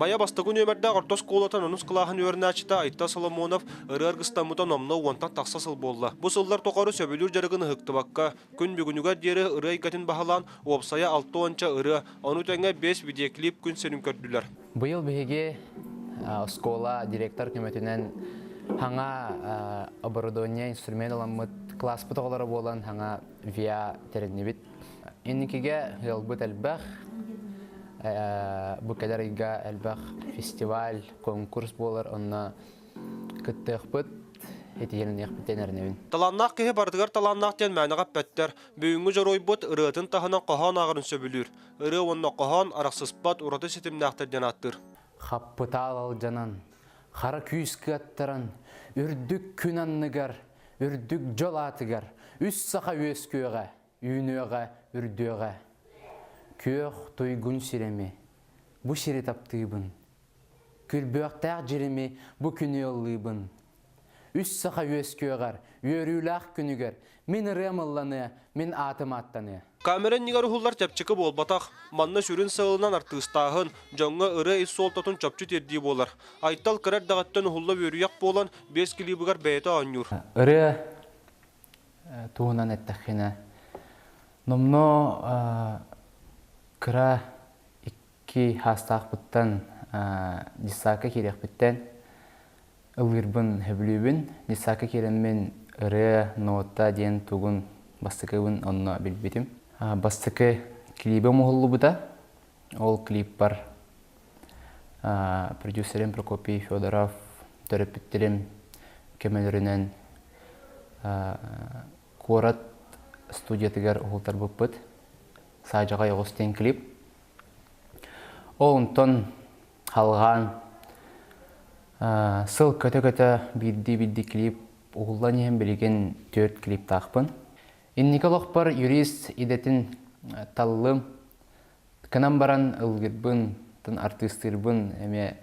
Майа бастакы нүөмэрдээх орто оскуолатын онус кылааһын үөрэнээччитэ Айтал Соломонов ырыа аргыстаммыта номнуо уонтан тахса сыл буолла. Бу сыллар тухары сөбүлүүр дьарыгын ыһыктыбакка, күн бүгүнүгэр диэри ырыа эйгэтин баһылаан, уопсайа 60-ча ырыа, ону тэҥэ биэс видеоклип күн сирин көрдүлэр. Быйыл биһиги оскуола директор көмөтүнэн хаҥа оборудование инструмент ыламмыт класспыт оҕолоро буолан хаҥа ВИА тэриннибит. Инникигэ ыалбыт элбэх, бу кэлэр ыйга элбэх фестиваль, конкурс буолар, онно кыттыахпыт, итиһилиниэхпит диэн эрэнэбин. Талааннаах киһи барытыгар талааннаах диэн мээнэҕэ эппэттэр. Бүгүҥҥү дьоруойбут ырыатын таһынан хоһоон ааҕарын сөбүлүүр. Ырыа уонна хоһоон арахсыспат ураты ситимнээхтэр диэн ааттыыр. Хаппытаал алдьанан, хара күүс кыаттаран, үрдүк күн анныгар, үрдүк дьол аатыгар үс саха үөскүөҕэ, үүнүөҕэ, үрдүөҕэ. Күөх туйгун сирэми, бу сири таптыыбын. Күлбүөхтээх дьирими бу күнү ыллыыбын. Үс саха үөскүөҕэр, үөрүүлээх күнүгэр мин ырыам ылланыа, мин аатым ааттаныа. Камера иннигэр уһуллар чэпчэки буолбатах. Манна сүрүн сыалынан артыыстааһын, дьоҥҥо ырыа ис суолтатын чопчу тиэрдии буолар. Айтал кыра эрдэҕиттэн уһулла үөрүйэх буолан, биэс клибыгар бэйэтэ оонньуур. Ырыа туһунан эттэххинэ, номнуо кыра икки хаастаахпыттан детсадка киириэхпиттэн ыллыырбын сөбүлүүбүн. Детсадка киирэммин ырыа, нота диэн тугун бастакыбын онно билбитим. Бастакы клибим уһуллубута. Ол клиппар продюсерим Прокопий Федоров төрөппүттэрим көмөлөрүнэн куорат студиятыгар уһултарбыппыт. Саадьаҕай оҕус диэн клип. Ол онтон халҕаан сыл көтө-көтө биирдии-биирдии клип уһуллан иһэн билигин түөрт клиптаахпын. Инники олохпор юрист идэтин таллым. Кынан баран ылгырбын, артыыстыырбын эмиэ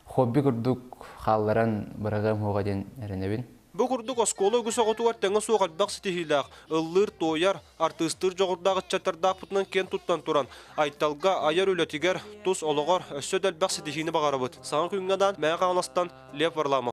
хобби курдук хаалларан быраҕыам суоҕа диэн эрэнэбин. Бу курдук оскуола үгүс оҕотугар тэҥэ суох элбэх ситиһиилээх, ыллыыр-туойар, артыыстыыр дьоҕурдаах ыччаттардаахпытынан киэн туттан туран, Айталга айар үлэтигэр, тус олоҕор өссө да элбэх ситиһиини баҕарабыт. Саҥа күҥҥэ анаан Мэҥэ Хаҥаластан Лев Варламов.